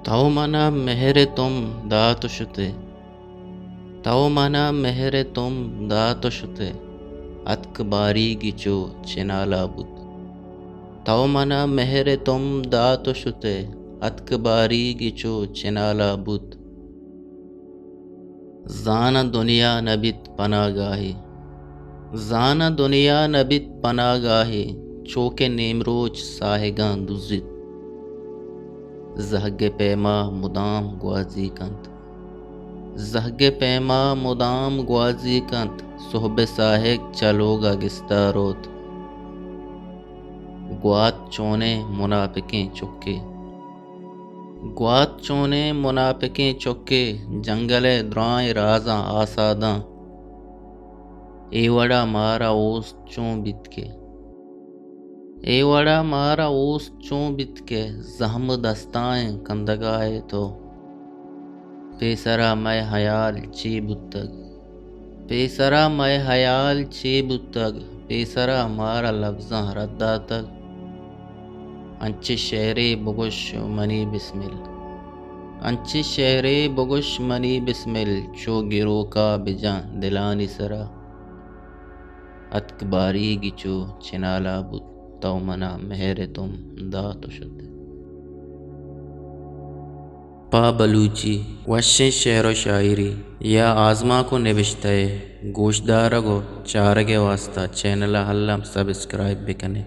تو منا مہر تم دات و شتے، تو منا مہر تم دات و شتے، اتک باریگی چو چنالا بوت۔ تو منا مہر تم دات و شتے، اتک باریگی چو چنالا بوت۔ زاناں دنیا نہ بیت پناگاہے، زاناں دنیا نہ بیت پناگاہے، چو کہ نیمروچ ساہگاں دزیت۔ زہگ ءِ پیما مدام گوازی کنت، زہگ ءِ پیما مدام گوازی کنت، سہب ءِ ساہگ چہ لوگ ءَ گستا روت۔ گوات چونیں مناپکیں چکے، گوات چونیں مناپکیں چکے، جنگل ءِ درائیں رازاں آسا داں۔ اے وڑا مارا اوست چون بیت کہ، اے وڑا مارا اوست چون بیت کہ زہم دستائیں کندگا ئے تو۔ پیسرا مئے ہیال چے بوتگ؟ پیسرا مئے ہیال چے بوتگ؟ پیسرا مارا لبزاں رد داتگ۔ انچیں شعرے بگوش منی بسمل، انچیں شعرے بگوش منی بسمل، چو گروکا بجاں دلانی سرا۔ اتک باریگی چو چنالا بوت، تو منا مہر تم دات و شت۔ پہ بلوچی وشیں شعر و شاعری یا آزمانک و نبشتہ ءِ گوشدارگ و چارگ ءِ واستا چینل ءَ الم سبسکرائب بکنے۔